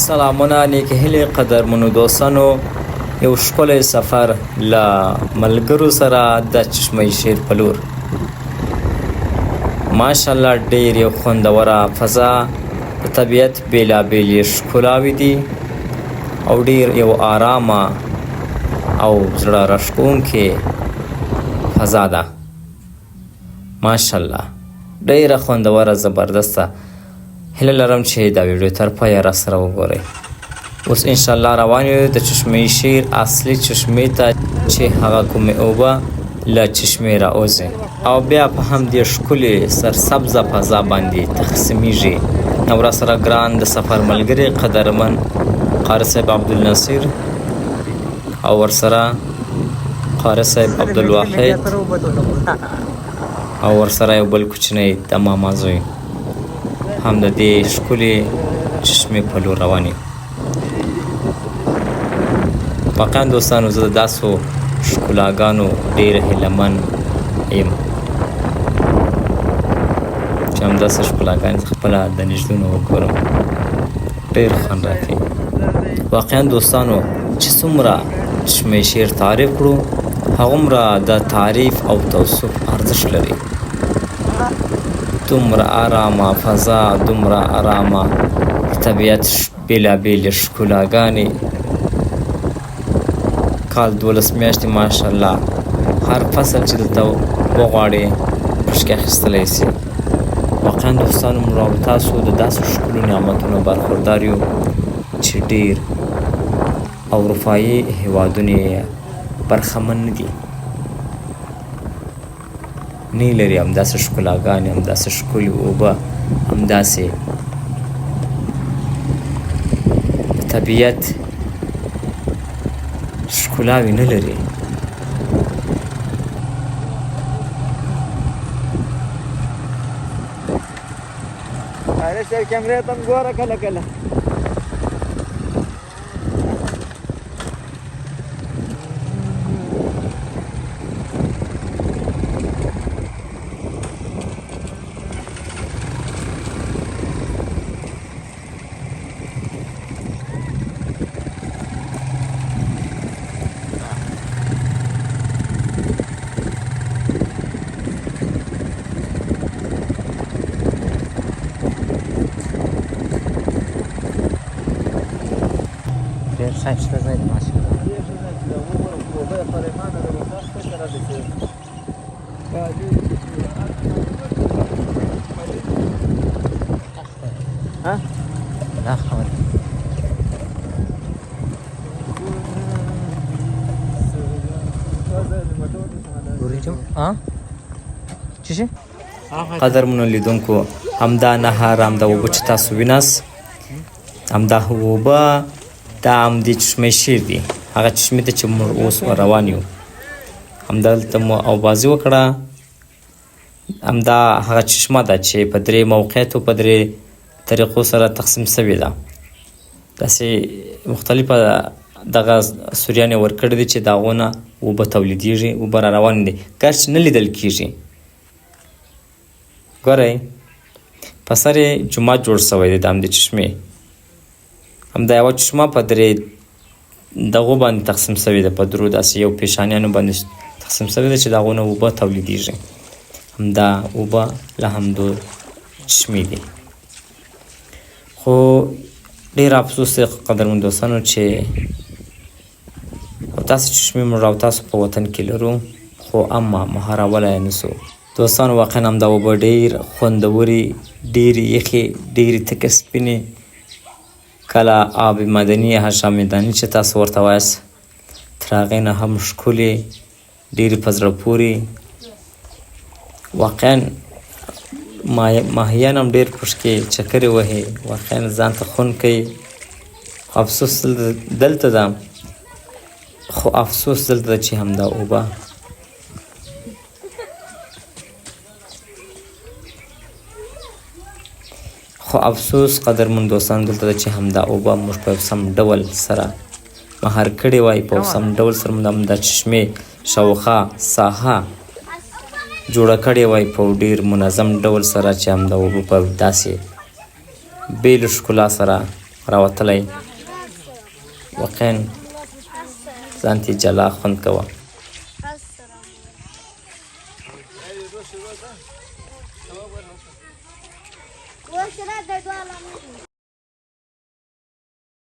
سلامونه نیکې هیلې قدرمنو دوستانو، یو ښکلی سفر له ملګرو سره د چشمه شیر په لور. ماشاءالله ډیر یو خوندوره فضا، د طبیعت بېلابېلې ښکلاوې دي او ډیر یو آرامه او زړه راښکونکې فضا ده. ماشاءالله ډیره خوندوره زبردسته. هیله لرم چې دا ویډیو تر پایه را سره وګورئ. اوس ان شاء الله روان یو د چشمې شیر اصلي چشمې ته چې هغه کومې اوبه له چشمې راوځي او بیا په همدې ښکلې سرسبزه فضا باندې تقسیمیږي. او را سره ګران د سفر ملګری قدرمن قاري صاحب عبدالنصیر او ورسره قاري صاحب عبدالواحد او ورسره یو بل کوچنی د ماما زوی هم د دې ښکلې چشمې په لور روان یو. واقعا دوستانو زه د داسو ښکلاګانو ډېر هیله من یم چې همداسې ښکلاګانې خپله د نږدې نه وګورم، ډېر خوند راکوي. واقعا دوستانو چې څومره چشمه شیر تعریف کړو هغومره د تعریف او توصف ارزښت لري. دومره آرامه فضا، دومره آرامه طبیعت، بېلابېلې ښکلاګانې، کال 12 میاشتې ماشاءالله هر فصل چې دلته وغواړې پکې اخیستلی سي. واقعا دوستانو موږ او تاسو د داسې ښکلو نعمتونو برخوردار یو چې ډېر اروپایي هېوادونه یې برخمن نه دي، نه لري همداسې ښکلاګانې، همداسې ښکلې اوبه، همداسې د طبیعت ښکلاوې نه لري. اره کیمرې ته هم ګوره کله کله. ډېر ښایسته ځای دی ماشاءالله. ها؟ دا خبره ها څه شي؟ قدرمنو لیدونکو همدا نهر همدا اوبه چې تاسو ویناست همدا اوبه دا همدې چشمه شیر دي، هغه چشمې ته چې موږ اوس ور روان یو. همدلته مو اوبازي وکړه. همدا هغه چشمه ده چې په درې موقعیتو په درې طریقو سره تقسیم شوې ده. داسې مختلفه دغه سوریانې ورکړي دي چې د هغو نه اوبه تولیدېږي، اوبه را روانې دي، ګرچ نه لیدل کېږي. ګورئ په سر یې جومات جوړ شوی دی د همدې چشمې. همدا یوه چشمه په درې دغو باندې تقسیم شوې ده، په درو داسې یو پیشانیانو باندې تقسیم شوې ده چې د هغو نه اوبه تولیدېږي. همدا اوبه له همدو چشمې دي. خو ډېر افسوس دی قدرمن دوستانو چې او تاسو چشمې موږ او تاسو په وطن کې لرو خو اما مهارولی یې نسو. دوستانو واقعا همدا اوبه ډېر خوندورې، ډېرې یخې، ډېرې تکې سپینې، کله آب معدني یا حشامداني چې تاسو ورته وایاست تر هغې نه هم ښکلې، ډېرې په زړه پورې. واقعا ماهیان هم ډېر پکې چکرې وهي، واقعا ځان ته خوند کوي. خو افسوس دلته ده، خو افسوس دلته ده چې همدا اوبه خو افسوس قدرمن دوستان دلته ده چې همدا اوبه موږ په سم ډول سره مهار کړې وای، په سم ډول سره موږ همدا چشمې شاوخوا ساحه جوړه کړې وای په ډېر منظم ډول سره چې همدا اوبه په داسې بې له ښکلا سره راوتلی. واقعا ځان ته جلا خوند کوه.